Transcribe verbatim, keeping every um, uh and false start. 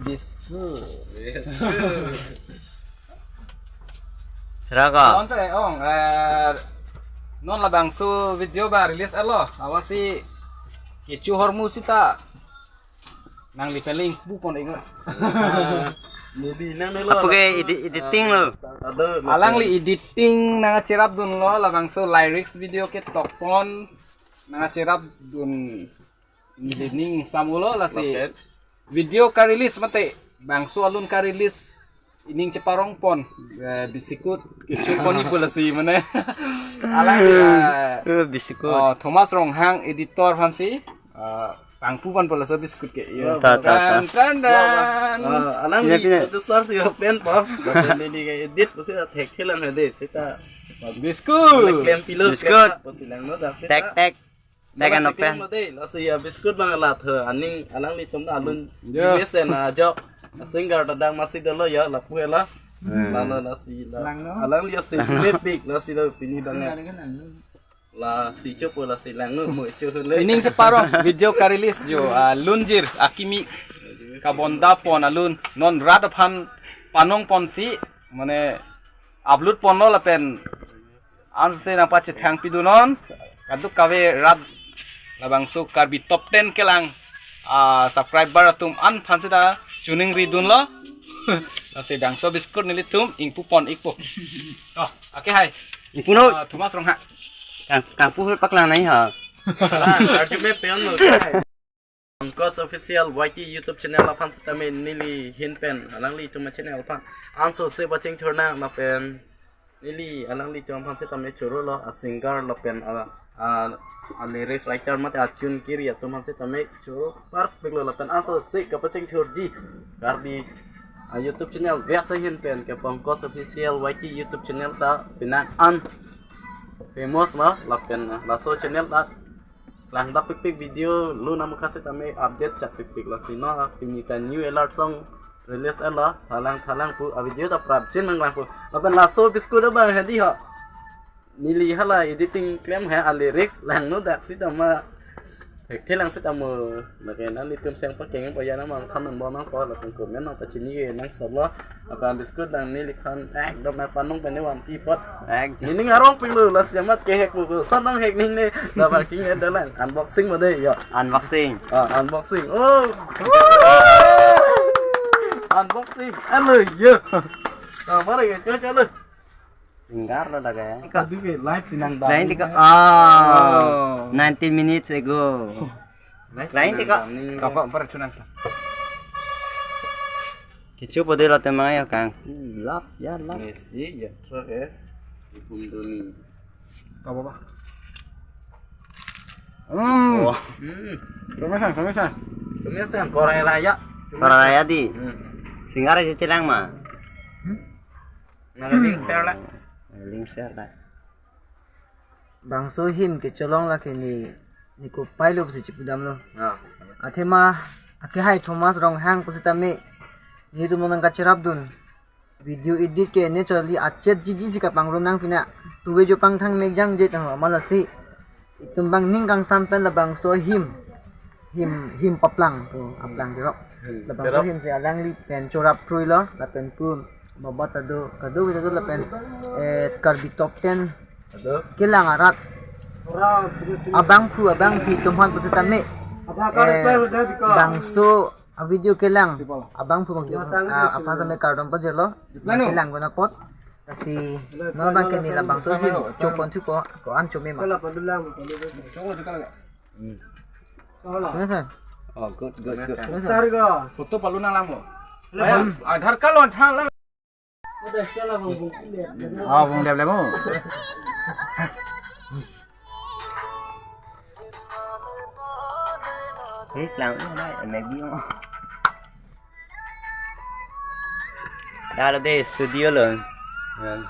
Biscuit. Seraka. Ante ong, eh, non labangso video ba release alo. Awa si kecho ahormu sita nangli peling bupon ingo. Neli nang nelo. Apa ke edi-, editing lo? Ada, alangli editing nangcherapdunlo, labangso lyrics video ke tokpon nangcherapdun. Neli ning samulo lasi. Lapet. Video ka-release mate bangso alun ka-release ining cheparongpon, eh, bisikut kecho pon ipu lasi mane. Alang, eh, Eh, bisikut. Oh, Thomas Ronghang editor aphansi, eh, pangpuponpo laso bisikut ke. Iya. Ta, ta, ta. Tan, tan, tan. Ah, alangli Pina, pina. Producer si open po. Lapen neli ke edit pusi thekthe lang hedi sita. Bisikut. Klempilo. Bisikut. Pusi langno dak sita. Tek, tek. Tek an open. Mode, lasi ya bisikut bang alat he, aning alanglitum ta alun. Yo. Bimes en ajok. Singer ta dak masi dolo ya, lapu hela. Hmm. Lano lasi la. Langno. Alangli ya si mepik, lasi la pini bang. Singer kan langno. Lasi chopo lasi langno mo cho hule. Ining cheparong video ka-release jo, ah, lunjir akimi kabonda pon alun non rat aphan panong ponsi mane upload ponlo lapen ansi nangpachethang pidunon. Kaduk kave rat labangso Karbi Top Ten kelang, ah, subscriber atum an aphan sita chuningridunlo. Lasi bangso bisikut nelitum ingpupon ikpo. Oh, ake hai. Ingpuno. Ah, Thomas Ronghang. Kang, kangpu hul paklang nai ha. Arju me peon lo. Pankaj Official Y T YouTube channel aphan sitame neli ahin pen alanglitum channel aphan anso se pachingthurnang lapen neli alanglitum aphan sitame chorolo, a singer lapen a, a, a lyrics writer mate a tune kiri atum aphan sitame choro parpiklo lapen anso se kapachingthurji Karbi a YouTube channel biasa ahin pen ke Pankaj Official Y T YouTube channel ta penang an famous lo lapen laso channel ta langdap pikpik video lo namukha sitame update chak pikpik lasi no pini ta new alert song release elo thalang thalang pu a video ta prapjin nanglang pu lapen laso bisikut abang hedi ho neli hala editing klem he a lyrics langno dak sitama thekthe lang sitamo lake nanglitum seng pakeng pa ya namang than nang bomang po lapen comment nangpachini ke nang solo. Apa bisikut dang neli khan ekdom nangpanong pen ne one pi pot. Ek. Neli ning arong pinglo lasi amat kehek pu ko. San nang hek ning ne. Dabar king ne dalang. Unboxing mode ya. Unboxing. Ah, unboxing. Oh. Unboxing. Alo ya. Ah, mana ya? Coba coba. Singer lo lage. Kaduk ke live si nangdam. Lain tika. Oh. Oh. Nineteen minutes ago. Lain tika. Rokok per chunang. Kecho pode lo temang ya kang. Lap ya lap. Messi ya truk ya. Hukum dunia. Apa apa? Hmm. Wah. Hmm. Pemirsa, pemirsa. Pemirsa, Korea Raya. Korea Raya di. Hmm. Singer aja chelang ma. Hmm? Nang link share la. Link share la. Bangso him kecholong lake ne, ne kopai lo pusi chipudamlo. Ah. Athema, ake hai Thomas Ronghang pusitame, netum nangkacherapdun. Video edit ke ne choli achet jiji si kapangrum nang pina. Tuve jo pangthang mekjang je tang amalasi. Itum bang ning kangsam pen labangso him. Him, him paplang. Oh, aplang tirok. Hmm. Labangso tirok. Him si alangli pen chorap pruilo, lapen pu babat ado, kado kita do lapen, eh, Karbi Top Ten. Ado. Kelang arat. Abangphu, abangphi atum aphan pusitame. Eh, bangso a video kelang. Abangphu bang, ah, aphan sitame kardom pajirlo. Mano? Kelang guna pot. Lasi non bang ke ne labangso him chopon thupo ko an chome ma. Hmm. Kena sa? Oh, good, good, good. Kena sa? Photo palu nang lang mo. Ayan, Aadhaar card lo, thang lang. Oh, bung dep le mo. Hei, lang mo, dai, mek di mo. Dah lo de studio lo. Yan.